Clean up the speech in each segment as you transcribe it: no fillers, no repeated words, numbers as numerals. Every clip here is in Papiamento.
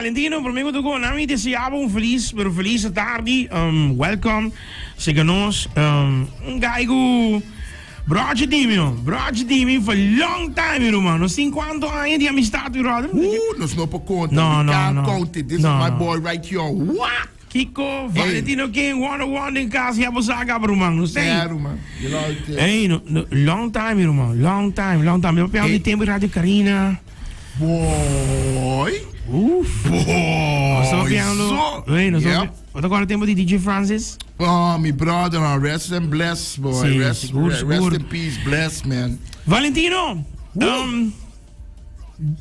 Valentino, prome cu tur cos, mi desea bo un feliz, pero feliz tardi. Welcome, sega nos. Un guy cu brochi di mi, no. Brochi di mi for long time, mi ruman. Nos tin cuanto aña di amistad, mi brother? Nos no por conta. No, We no, can't no. count it. This No, is my no. boy right here. What? Kiko, Valentino King, 101 den cas, ya bo sa caba, ruman. Nos tin. Yeah, ruman. You know it is. Ey, no, no, long time, mi ruman. Long time, long time. Mi papia di Hey. tempo di Radio Carina. Boy. Uf. Boy. Nos estaba papiando. So. Ey, nos Yep. Bo ta corda tempo di DJ Francis? Oh, mi brother, man. Rest and bless, boy. Sí, rest, sigur, sigur. rest in peace, bless, man. Valentino,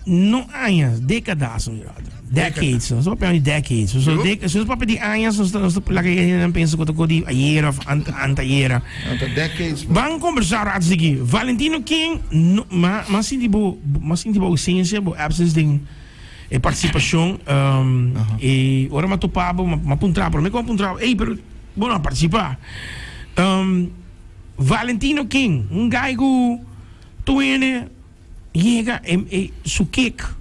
no añas, décadas, mi brother. Decades, nos ta papia di decades. So, Yup. si nos papia di añas, nos ta laga e hendenan pensa ku ta ku di ayera of antayera. Anta decades, man. Ban kombersá rato aki. Valentino King, no, ma, ma sinti bo, ma sinti bo ausencia, bo absence den e partisipashon. E ora m'a topa bo, m'a puntra, prome ku m'a puntra bo, ey, pero bo no a partisipá. Valentino King, un guy ku tur hende Yega e e su kick.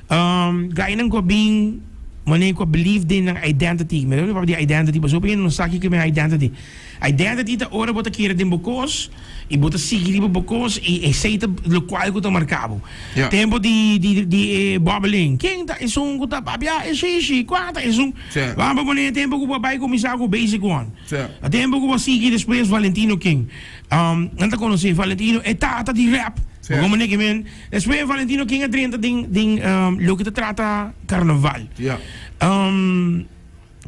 Gainan ku a bin manera ku a believe den nan identity. Mi ta papia di identity pasobra hopi hende no sa kiko e identity. Identity ta ora bo ta kere den bo kos i bo ta sigui riba bo kos i esei ta lokual ku ta marka bo. Tempo di di di e bòbeling, ken ta esun ku ta papia e shishi? Kua ta esun? Wak bo pone e tempo ku bo a bai kuminsá ku Basic One. A tempo ku bo a sigui despues Valentino King. Nan ta konosé Valentino e tata di rap. Bo komo neke men. Despues Valentino King a drenta den den loke ta trata karnaval.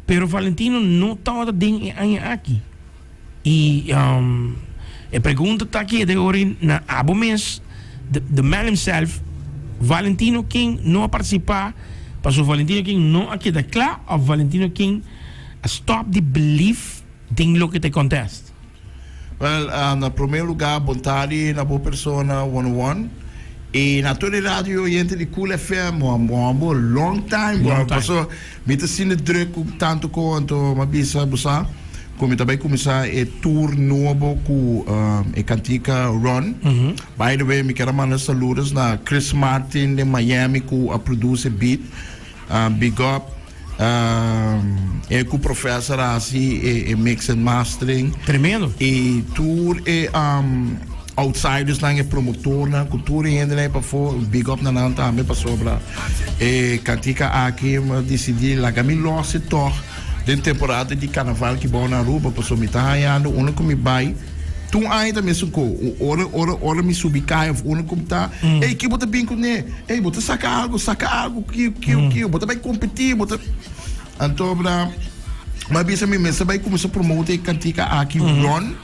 Pero Valentino no tabata den e aña aki. I e pregunta ta keda e ora na abo mes, the man himself, Valentino King no a partisipá pasobra Valentino King no a keda kla òf Valentino King a stòp di believe den loke ta e contest? Wel, na prome lugar bon tardi na bo persona one one y na tur e radio oyente di Cool FM bo bo bo long time bo paso mi ta sinti druk cu tanto co anto mi a bisa bo sa cu mi ta bay cuminsa e tour nobo cu e cantica Run by the way mi kier a manda saludos na Chris Martin den Miami cu a produce e beat. Big up e ku professor a hasi e mix and mastering. Tremendo. I tur e outsiders nan, e promotornan ku tur e hendenan ei pafó, big up na nan tambe pasobra e kantika aki mi a disidí laga mi lòs e tòg den temporada di karnaval ki bou na Aruba pasobra mi ta hañando unda ku mi bai tur aña ta mesun ko ora ora ora mi subi kaya òf unda ku mi ta ey ke bo ta bin kuné. Ey, bo ta saca algo, saca algo, kiu, kiu, kiu. Bo ta bay competi, bo ta. Anto, bra, m'a bisa mi mester bay cuminsa promote e cantica aki rond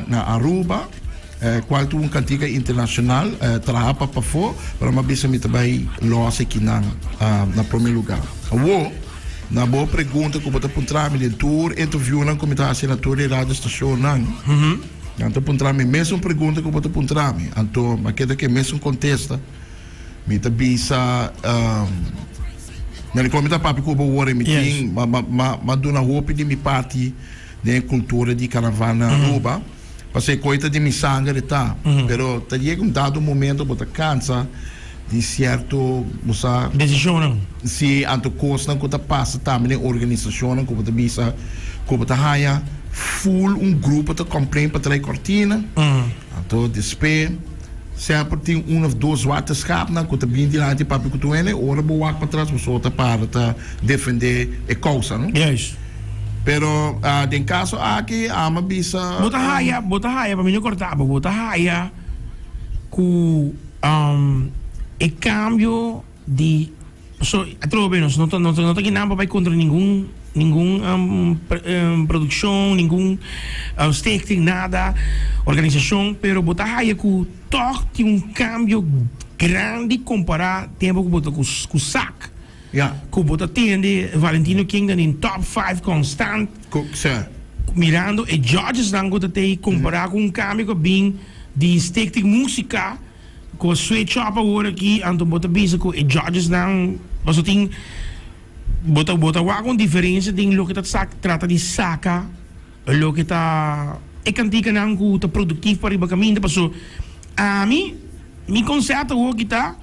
na Aruba, cual ta un cantica internacional, traha pa pafó, pero m'a bisa mi ta bay los akinan na prome lugar. Awo, na bo pregunta cu bo ta puntra mi den tur interviewnan cu mi ta haci na tur e radio stacionnan, Nan ta puntra mi mesun pregunta ku bo ta puntra mi. Anto mi a keda ku e mesun kontesta. Mi ta bisa, Mira, mi ta papia ku bo awor i mi tin, mi a duna hopi di mi parti den e kultura di karnaval na Aruba. Pasobra e koi ta den mi sanger e ta. Pero ta yega un dado momento bo ta kansa di sierto, bo sa. Desishonnan. Si, anto kosnan ku ta pasa tambe den organisashonnan ku bo ta bisa ku bo ta haña ful un grupo ta complain pa trae kortina. Anto despe semper tin un of dos zwarte schaapnan ku ta bin dilanti papia ku tur hende, ora bo wak patras bo so ta para ta defende e kousa, no? Juist. Pero den kaso aki ami a bisa. Bo ta haya, bo ta haya, pa mi no korta bo, bo ta haya ku. E cambio di so atrobe nos no ta no ta kinan pa bay contra ningun ningun produccion ningun stichting nada organisacion pero bo ta haya cu toch tin un cambio grandi compara tempo cu bo ta cu sac cu bo ta tende Valentino King ta den top five constant mirando e judges nan cu ta tey compara cu un cambio cu a bin Di Stichting Musica cu a switch up awor aki anto bo ta bisa cu e judges nan paso tin bo ta bo ta wak un diferencia den loke ta trata di saca loke ta e canticanan cu ta productief pa riba caminda paso ami mi concepto awor aki ta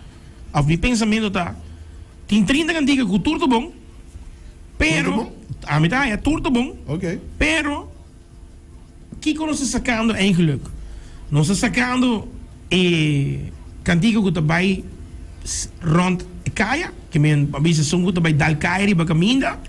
of mi pensamento ta. Tin 30 kantika ku tur ta bon, pero ami ta haya tur ta bon, pero kiko nos ta sakando eigenlijk? Nos ta sakando e kantika ku ta bai rònt e kaya, ke men a bisa esun ku ta bai dal kaya riba kaminda,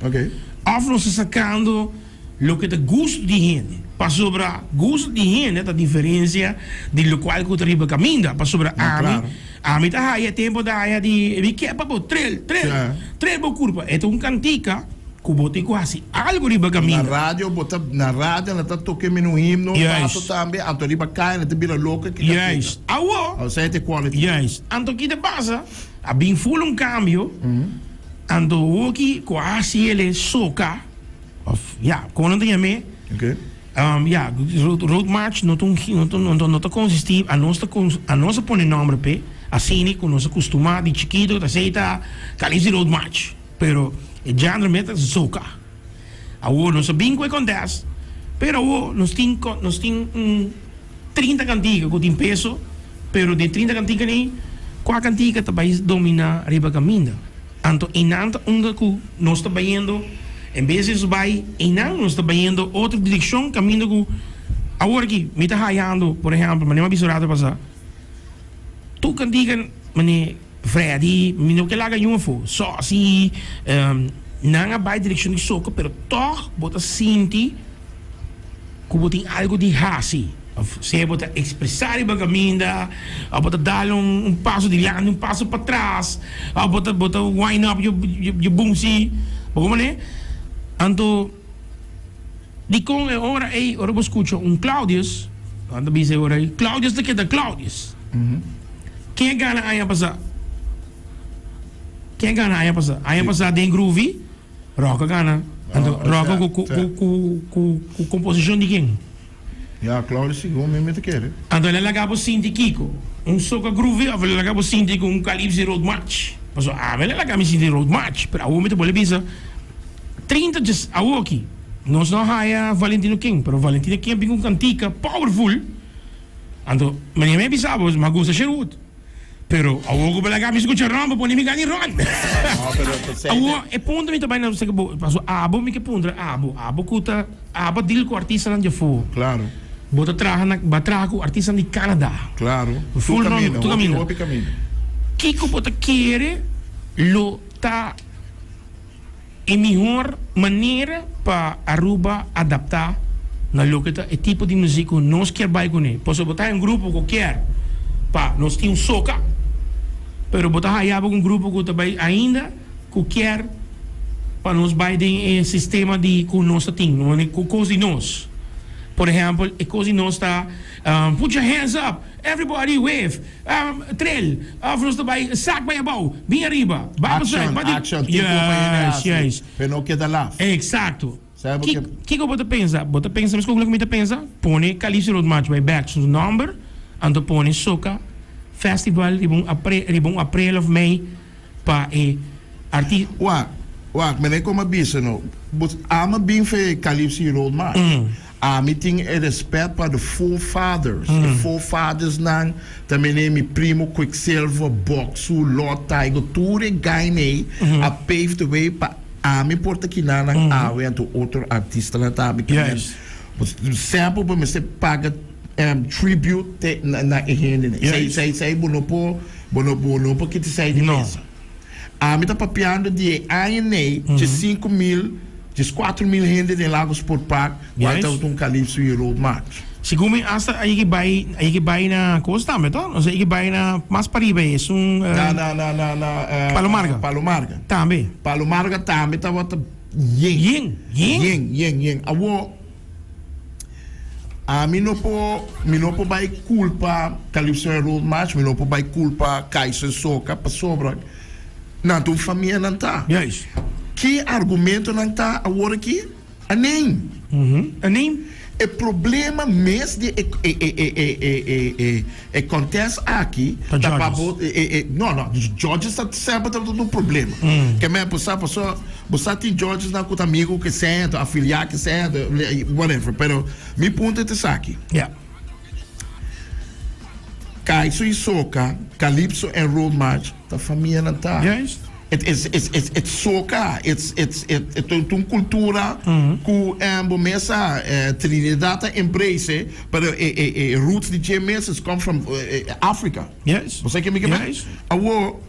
òf nos ta sakando loke ta gusto di hende? Pasobra gusto di hende ta diferensia di lokual ku ta riba kaminda. Pasobra ami, ami ta haya tempu ta haya di mi ke pa bo trel, trel, trel bo kurpa. E ta un kantika ku bo tin ku hasi algu riba kaminda. Na radio bo ta, na radio nan ta toke mini un himno un rato tambe, anto riba kaya nan ta bira loko ki kantika. Juist. Awo. Osea e ta quality. Juist. Anto ki ta pasa? A bin ful un kambio, anto hoki ku a hasi el e soka. Of ya, kon nan ta yam'é? Ok. Ya, Road March no ta un, no ta, no ta, no ta konsistí, anos ta kons, anos a pone nòmber p'e, asina ku nos a kustumá di chikitu ta esei ta Kalisi Road March, pero e genre mes ta soka. Awor nos a bin ku e contest, pero awor nos tin nos tin un 30 kantika ku tin peso, pero den 30 kantika nei, kua kantika ta bai dominá riba kaminda? Anto einan ta unda ku nos ta bayendo, en bes di nos bai einan, nos ta bayendo otro direkshon kaminda ku awor aki mi ta hayando, por ehèmpel, manera mi a bisa un rato pasá, tur kantika manera Freddy, mi no ke laga niun afó, Sòsi, nan a bai direkshon di soko, pero tòg bo ta sinti ku bo tin algu di hasi, òf sea bo ta ekspresá riba kaminda, òf bo ta dal un paso dilanti, un paso patras, òf bo ta bo ta wind up yu bumsi, bo komprendé? Anto dikon e ora ei ora bo skucha un Claudius, nan ta bisa e ora ei, Claudius ta keda Claudius. Ken a gana aña pasá? Ken a gana aña pasá? Aña pasá den Groovy. Rock a gana. Anto Rock ku ku ku ku ku komposishon di ken? Ya, Claudio Sigun mi mi ta kere. Anto el a laga bo sinti kiko? Un soca groovy of el a laga bo sinti ku un Calypso Road March? Pasobra ami el a laga mi sinti Road March, pero awor mi ta bolbe bisa 30 djes awoki nos no a haya Valentino King, pero Valentino King a bin ku un kantika powerful, anto manera mi a bisa bo mi a gusta Sherwood. Pero awor ku bo laga mi skucha ron, bo pone mi gana di ron. Awor e punto mi ta bai na seki bo, paso abo mi ke puntra abo, abo ku ta, abo a deal ku artistanan di afó. Claro. Bo ta traha na, bo a traha ku artistanan di Canada. Claro. Full Tur kaminda, tur kaminda. hopi kaminda. Kiko bo ta kere lo ta E mihor manera pa Aruba adapta na loke ta e tipo di muziek ku nos kier bai kuné. Pasobra bo ta haya un grupo ku kier pa nos tin un soka, pero bo ta haya bo un grupo ku ta bai ainda ku kier pa nos bai den e sistema di ku nos ta tin, ku kos di nos. Por ehèmpel, e kos di nos ta put your hands up, everybody wave. Trail, of nos ta bai sak bai abou, bin ariba, bai pa sui, bai di. Action, action, tin ku pa hende Juist, hasi, juist. pero no keda laf. Exacto. Sabe Ki, porque. kiko bo ta pensa? Bo ta pensa meskos ku loke mi ta pensa? Pone Calypso Road March bai bek su nomber, anto pone Soca Festival riba un apre, riba un aprel of mei pa e arti. Wak, wak, mene kon a bisa no, bo ama bin fe Calypso Road March. Ami tin e respet pa the forefathers, e forefathersnan ta mene mi primo Quicksilver, Boxu, Lord Tiger, tur e guynan a pave the way pa ami por ta kinanan awe anto otro artistanan tambe ke men semper bo mester paga tribute te na e hendenan. Esei esei bo no por bo no bo no por kita esei di mesa. Ami ta papiando di e aña nei dje 5000, djes 4000 hende den Lago Sport Park cual tabata un Calypso y Road March. Segun mi hasta a yega bai a yega bai na cos tambe to? Nos a yega bai na mas pariba esun Na na na na na Palo Marga. Palo Marga. Tambe. Palo Marga tambe tabata yen. Yen, yen. Yen, yen, yen. Awor Ami no por, mi no por bai culpa Calypso en Road March, mi no por bai culpa Kaiser Soca pasobra nan ta un famia nan ta. Juist. Ki argumento nan ta awor aki? A name. A name. E problema mes di e e e e e e e e e contest aki Ta ta pa judges. bo e e e no no judges ta semper tabata un problema. Ke men bo sa paso bo sa tin judges nan ku ta amigo ku esei anto afiliá ku esei anto whatever pero mi punto ta esaki. Ja. Kaiso i Soca, Calypso en Road March ta famia nan ta. Juist. It is it's it's it's soca, it's it's it it ta un cultura cu bo mes sa Trinidad ta embrace pero e e e roots di dje mes is come from Africa. Yes. Bo sa ke mi ke men? Yes. Awor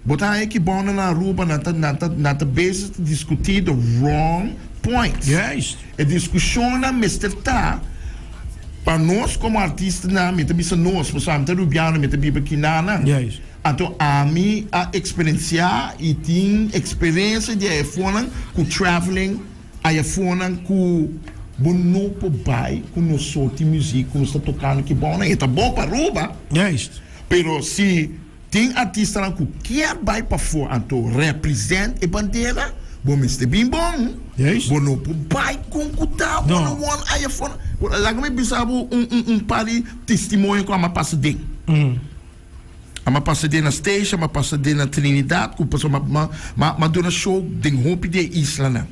bo ta haña ki bon na Aruba nan ta nan ta nan ta bezig ta discuti the wrong points. Juist. E discusionnan mester ta pa nos como artistanan, mi ta bisa nos pasobra mi ta Rubiano mi ta biba kinanan. Juist. Anto ami a eksperensiá i tin eksperensia di ayafonan ku traveling, ayafonan ku bo no por bai ku nos sorti muzik ku nos ta tokando ki bon nan. E ta bon pa Aruba, Juist. pero si tin artistanan ku kier bai pafó anto represent e bandera, bo mester bin bon. Juist. Bo no por bai kon ku ta No. one on one ayafonan. Laga mi bisa bo un un un par di testimonio ku ami a pasa den. A pasa den na Statia, m'a pasa den na Trinidad, ku pasobra m'a m'a m'a duna show den hopi di e islanan.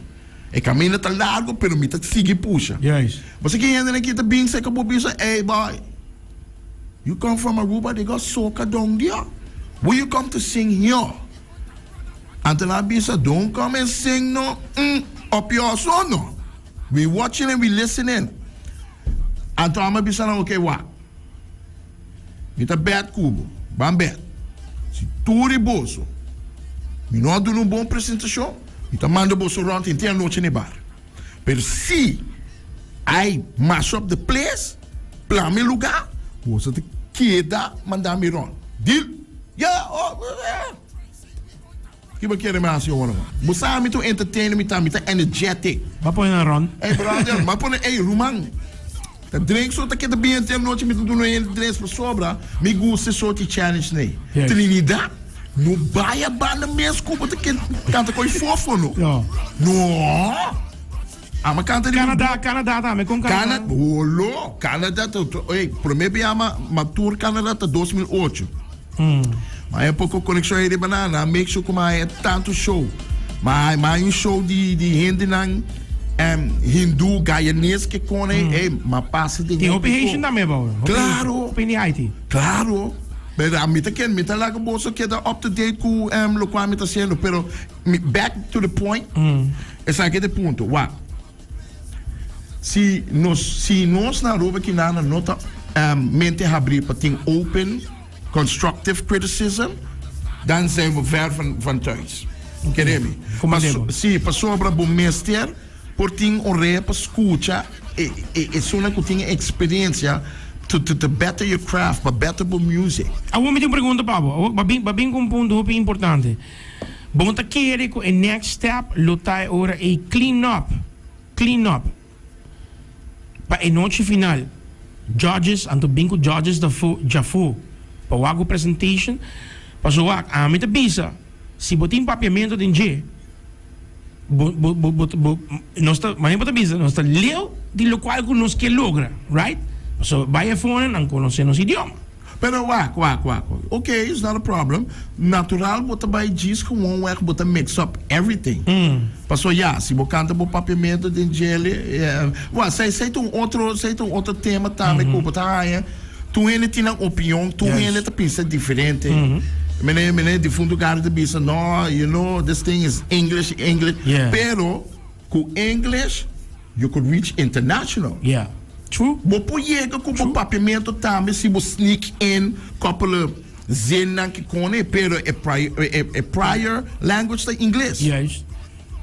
E kaminda ta largu, pero mi ta sigui pusha. Juist. Bo sa ki hendenan ki ta bin serka bo bisa, Ey boy, you come from Aruba, they got soca down there, why you come to sing here? Anto nan a bisa, Don't come and sing no mm up your so no. We watching and we listening. Anto a bisa nan, Okay, wak. Mi ta bèt ku bo. Ban bèt. Si tur i boso mi no a duna un bon presentashon, mi ta manda boso rònt henter anochi na e bar. Pero si I mash up the place, plama e lugá, boso ta keda manda mi rònt. Deal? Yeah, oh, yeah. Ki bo kere mi hasi ora man? Bo sa mi ta un entertainer mi ta, mi ta energetic. Ba pone nan rond. Ey brother, ba pone ey ruman. Ta drink so ta keda bien henter nochi mi ta duna hende drinks pasobra mi gusta e sorti challenge nei. Yes. Trinidad no bai a banda mes ku bo ta ke kanta koi fofo no. No. No. Ama kanta riba Canada, Canada tambe kon Canada. Canada, holo, Canada ta, ey, prome bia ma ma tour Canada ta 2008. Ma e poko konekshon ei riba nan, nan make sure ku ma haña tantu show. Ma ma haña un show di di hendenan em hindú, Guyanese ke kone ei, ma pasa den Tin hopi hopi Haitian ko. tambe bou. Hopi Klaro. Hopi di Haiti. Klaro. Pero a mi ta ken, mi ta laga boso keda up to date ku em lokual mi ta hasiendo, pero mi back to the point, esaki ta e punto, wak. Si nos si nos na Aruba kinana no ta mente habrí pa tin open constructive criticism, dan zijn we ver van van thuis. Kere mi? Comprendemos. Si, pasobra bo mester por tin orea pa scucha e e esunnan cu tin e experiencia to to to better your craft, pa better bo music. Awor mi tin un pregunta pa bo. Awor bo a bin bo a bin cu un punto hopi importante. Bo ta kere ku e next step lo ta e ora ei clean up, clean up pa e nochi final. Judges, anto bin ku judges dafó, djafó pa wak bo presentation. Paso wak, ami ta bisa, si bo tin papiamento den dje, bo, bo, bo, bo, bo, nos ta, manera bo ta bisa, nos ta leu di lokual ku nos ke logra, right? Paso bai afonan nan konosé nos idioma. Pero wak, wak, wak, ok, it's not a problem. Natural bo ta bai djis gewoonweg bo ta mix up everything. Paso ya, si bo canta bo papiamento den djele, wak, esei, esei ta un otro, esei ta un otro tema tambe cu bo ta haña. Tur hende tin nan opinion, tur hende ta pensa diferente. Mene, mene difunto Gary ta bisa, no, you know, this thing is English, English. Pero cu English You could reach international. Yeah. True. Bo por yega cu bo papiamento tambe si bo sneak in couple of zinnan ki kone, pero e prior, e, e prior language ta Ingles. Juist.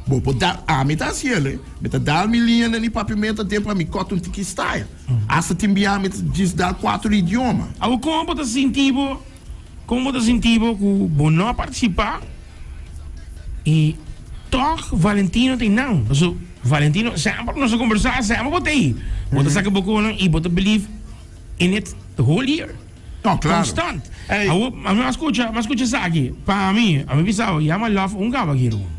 Bo por da, ami ta haci ele, mi ta dal mi liñanan di papiamento aden pa mi cut un tiki style. Hasta tin bia mi ta djis dal cuatro idioma. Awor con bo ta sinti bo, con bo ta sinti bo cu bo no a participa y toch Valentino ta einan? Paso Valentino semper nos a conversa, semper bo ta ei. Bo ta saca bo conan y bo ta believe in it the whole year. No, claro. Constant. Ey. Awor, ami a scucha, mi a scucha esaki. Pa mi, ami bisa bo, yama Love un caba aki ruman.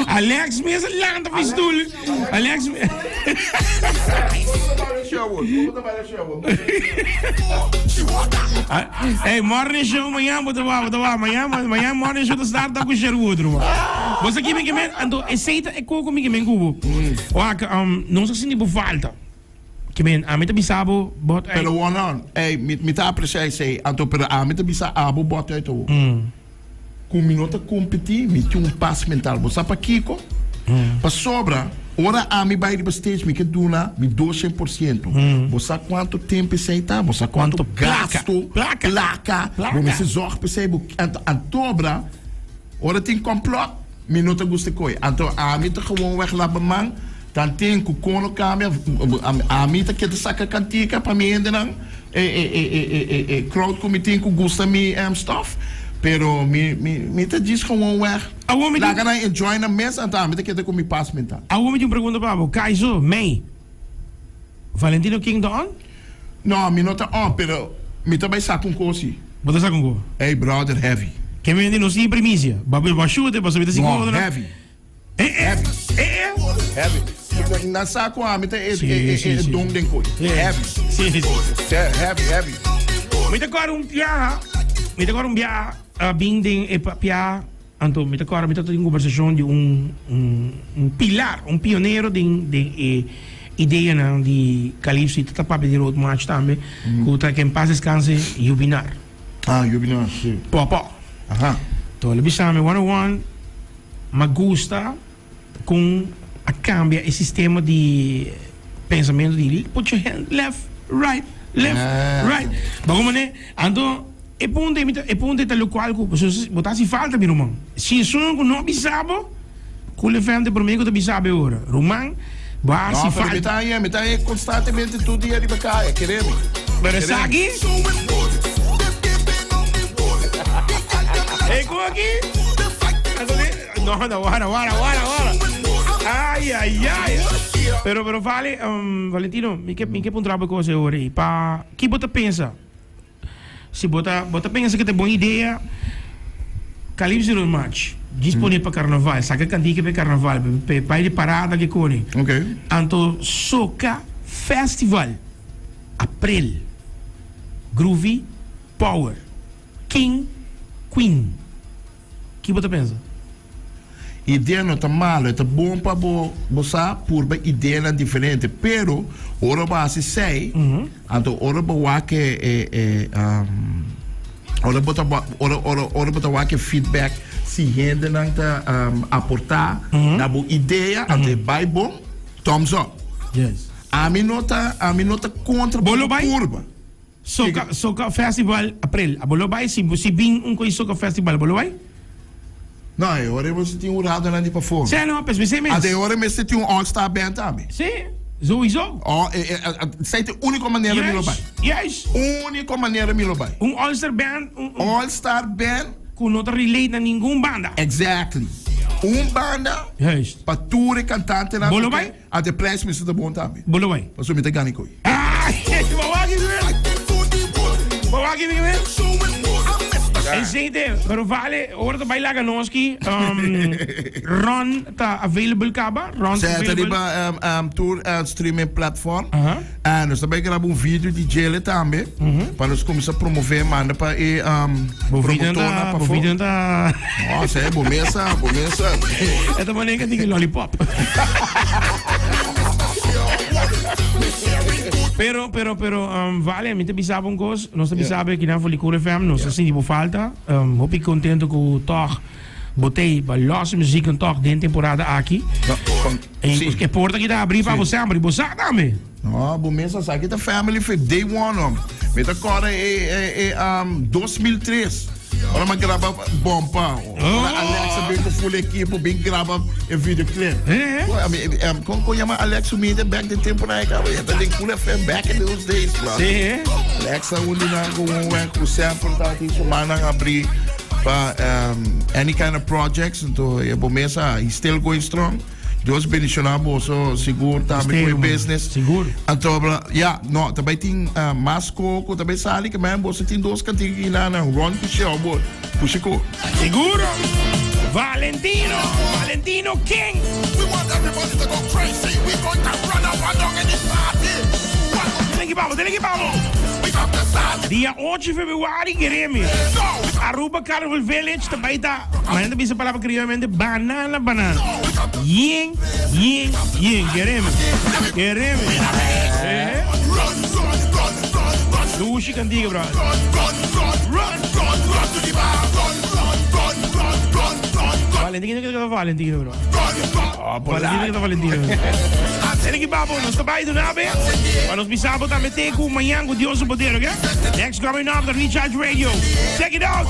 Alex mes a lanta fi stoel. Alex. Hey, morning show mañana bo ta wak, bo ta wak. Mañana, mañana morning show ta start ku Sherwood, ruman. Bo sa ki mi ke men, anto esei ta e koko mi ke men ku bo. Wak, nos a sinti bo falta. Ke men, ami ta bisa bo bot uit. Pero wou no, ey, mi, mi ta aprecia esey, anto pero ami ta bisa abo bot uit awo. Ku mi no ta kompetí, mi tin un pas mental. Bo sa pakiko? Pasobra ora ami bai riba stage mi ke duna mi doshen por siento. Bo sa kuantu tempu esei ta? Bo sa kuantu gastu, plaka, bo mester zòrg pa esei. Bo, anto, antobra ora tin kòmplòt, mi no ta gusta e koi. Anto ami ta gewoon wèg laba man, tanten ku kon lo kambia, ami ta keda saka kantika pa mi hendenan. E e e e e e e crowd ku mi tin ku gusta mi stuff, pero mi mi mi ta djis gewoon weg. Awor mi tin. Laga nan enjoy nan mes anto ami ta keda ku mi pas mental. Awor mi tin un pregunta pa bo, Kaiso, Mei, Valentino King ta on? No, mi no ta on, pero mi ta bai saka un kos si. Bo ta saka un kos? Ey brother, heavy. Ke mende nos tin primisia. Bo a shute pasobra mi ta sigui No, otro. heavy. Eh eh. Eh eh. Heavy. Nan sa ku ami ta e Sí, e sí, e sí. don den koi. Heavy. Sí, sí, sí. Heavy, heavy. Mi ta kòrda un biaha, mi ta kòrda un biaha a bin den e papia, anto mi ta kòrda mi ta tin kombersashon di un un un pilar, un pionero den den e ideanan di Calypso i ta ta papia di Road March tambe, ku ta ke en pas deskanse Jubinar. Ah, Jubinar, si. Pòpò. Aha. Anto el a bisa mi, one on one, Ma gusta con a cambia e sistema di pensamento di put your hand left, right, left, right. Bo como ne? Anto e punto e e punto ta locual cu bo ta haci falta mi ruman. Si esun cu no bisa bo, Cool FM ta e prome cu ta bisa bo e ora. Ruman, bo a haci No, pero mi falta. ta haña, mi ta haña constantemente tur dia riba caya, kere mi. Pero esaki? Ey, con aki? No, no, wara, wara, wara, wara. Ay, ay, ay. Pero, pero Vale, um, Valentino, mi ke, mi ke puntra bo cosa ahora y pa, ki bo ta pensa? Si bo ta, bo ta pensa ke ta bon idea, Calypso Road March, djis pone pa carnaval, saka kantika pa carnaval, pa e bai di parada ke kore. Okay. Anto Soca Festival, April, Groovy Power. King, Queen. Ki bo ta pensa? Idea no ta malo, e ta bon pa bo bo sa purba ideanan diferente, pero ora bo hasi esei, anto ora bo wak e e e ora bo ta ora ora ora bo ta wak e feedback si hendenan ta aporta na bo idea, anto e bai bon, thumbs up. Yes. Ami no ta ami no ta kontra Bo lo bai? purba. Soca Soca Festival April abo lo bai si si bin un coi Soca Festival abo lo bai? No e ora mester tin un radonan di pafó. Sè no pes mesey mes. Ata e ora mester tin un all star band tambe. Si sowieso. Oh e e esei ta e unico manera mi lo bai. Juist juist. Unico manera mi lo bai. Un all star band un un. All star band. Cu no ta relate na ningun banda. Exactly. Un banda. Juist. Pa tur e cantantenan. Bo lo bai? Ata e prijs mester ta bon tambe. Bo lo bai? Pasobra mi ta gana e koi. Bo wak aki mi? Bo wak aki mi? Esei te, pero vale, ora ta bai laga nos ki, Ron ta available kaba? Ron ta Sa ta available? riba tur streaming platform. Aha. En nos ta bai graba un video di djele tambe, pa nos kuminsá promové, manda pa e Bo video promotornan ta, bo pafó. video ta. No, sey, bo mesa, bo mesa. E ta manera que lollipop. Pero, pero, pero, um, vale, mi te bisaba un cos, nos te bisaba aquí na Cool FM, nos yeah. sinti bo falta, um, hopi contento ku toch botei ba los muziek en toch den temporada aki. No, con, En sí. que porta ki ta abri pa Sí. bo sempre, bo sa tambe. No, bo mesa sa ki ta family for day one om. Mi ta kòrda e e e um 2003. Ora mi a graba Bompa. Ora Alex a bin ku full ekipo bin graba e videoclip. Eh, eh. Bo, ami, em, kon kon yama Alex Humilde back den tempo na eka? E ta den Cool FM back in those days, bro. Sí, eh. Alex a un di nan ku un wek ku semper ta tin su mannan abri pa um, any kind of projects. Anto, e bo mesa, he still going strong. Dios bendiciona boso sigur tambe cu e business. Sigur. Anto bla, ya, no, ta bay tin uh, mas coco, ta bay sali que man boso tin dos cantiga ki na na Ron cu Shell bo, pushi ko. Seguro. Valentino, Valentino King. We want everybody to go crazy. We going to run up and down in this party. Dele ki babo, dele ki babo. We got the start. Dia 8 februari, Jeremy. Aruba Carnival Village ta bay ta Mañana ta bisa palabra criolamente banana banana. Yen, yen, yen. Quereme. Quereme. Eh. Dushi kantika, bro. Run! Valentino ke ta Valentino, bro. Oh, Valentino ke ta Valentino. Sene ki babo, nos ta bai dunabe. Pa nos bisabo tambe te ku mañan ku Dios su poder, okay? Next coming up, the Recharge Radio. Check it out!